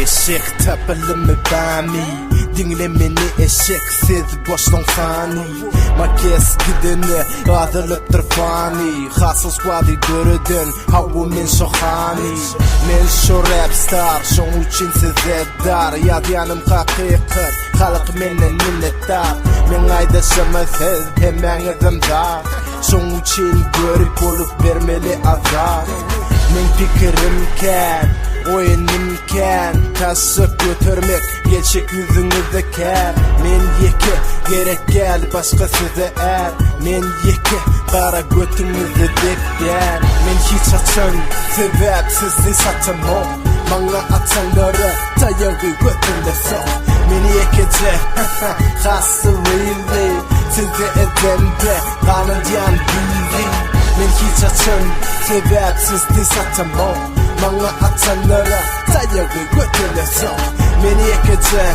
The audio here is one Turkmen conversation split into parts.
Eşek tapyldymy bamy Diňle meni eşek siz boşlaň sany Makes gidene azylypdyr fany Hasyl squady döreden hawa men şo hany Men şo rap star şoň üçin size dar Ýazýanym hakykat halk menden minnetdar Meň aýdaşyma siz hemmäňizem zar Şoň üçin görip bolup bermeli azar Meň pikirim kän, oýunym kän Taşak götermek gelşik ýüzüňizde kär Men ýeke, gerek däl başga size är Men ýeke, gara götüňizde dek däl Men hiç haçan sebäpsiz satamok Maňa atanlara taýagy götünde sok Men ýekeje, hasy really Size edemde ganadýan bizi Men hiç haçan sebäpsiz diss atamok Maňa atanlara taýagy götüne sok Men ýekeje,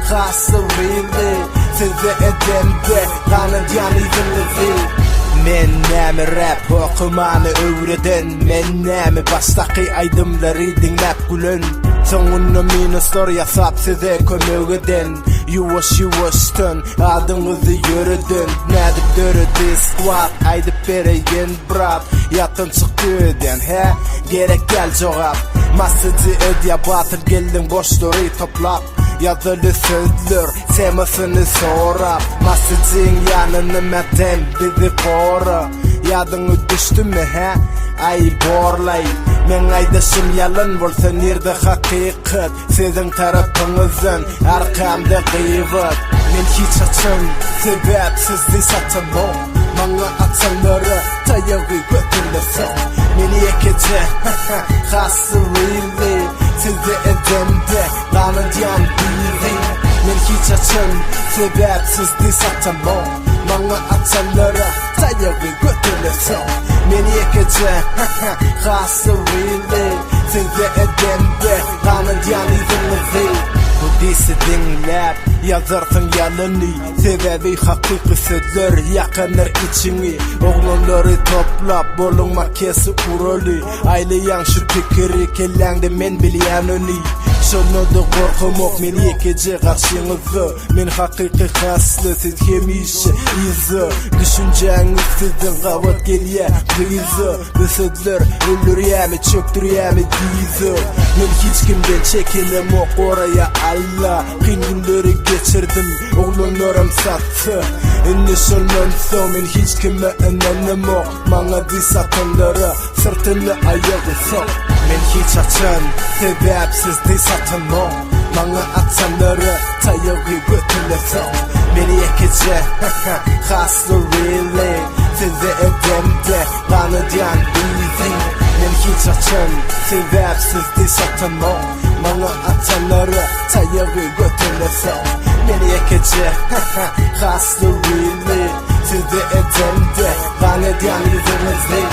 hasy really Size edemde ganadýan yzyňyzy Men näme rap okumany öwreden Men näme başdaky aýdymlary diňläp gülen Soňunda minuslar ýasap size kömek eden Ýuwaş ýuwaşdan adyňyzy ýöreden Nädip döredi squad aýdyp bereýin brat Ýatdan çykdy öýdýän hä gerek däl jogap Massajy edýä batyr geldiň goşlary toplap Ýazyly sözler temasyny sorap Massajyň ýanyna mätem bizi gora Ýadyňa düşdümi hä aý borlaý Meň aýdyşym ýalan bolsa nirde hakykat Siziň tarapyňyzdan arkamda gybat Men hiç haçan sebäpsiz diss atamok Maňa atanlara taýagy götünde sok Men ýekeje hasy really Size edemde ganadýan biri Men hiç haçan sebäpsiz diss atamok Maňa atanlara taýagy götünde sok Men ýekeje hasy really Size edemde Ganadýan yzyňyzy Bu disi diňläp ýazarsyň ýalyny Sebäbi hakyky sözler ýakandyr içiňi Oglanlary toplap boluň makesi uraly Aýlaýaň şu pikiri kelläňde men bilýän ony Şonda-da gorkamok men ýekeje garşyňyzda Men hakyky hasly siz hemişe yzda Düşünjäňiz sizden gabat gelýä gyza Bu sözler öldürýämi çökdürýämi dyza Men hiç kimden çekinemok goraýa Alla Kyn günleri geçirdim oglanlaram satsa Indi şondan soň men hiç kime ynanamok Maňa diz satanlara syrtyny aýagy sok Men hiç haçan sebäpsiz diz satamok Maňa atanlara taýagy götüne sok Men ýekeje hasly really Size edemde ganadýan bizi Men hiç haçan sebäpsiz diz satamok Maňa atanlara taýagy götüne sok Men ýekeje hasly really Size edemde ganadýan ýüzüňizi.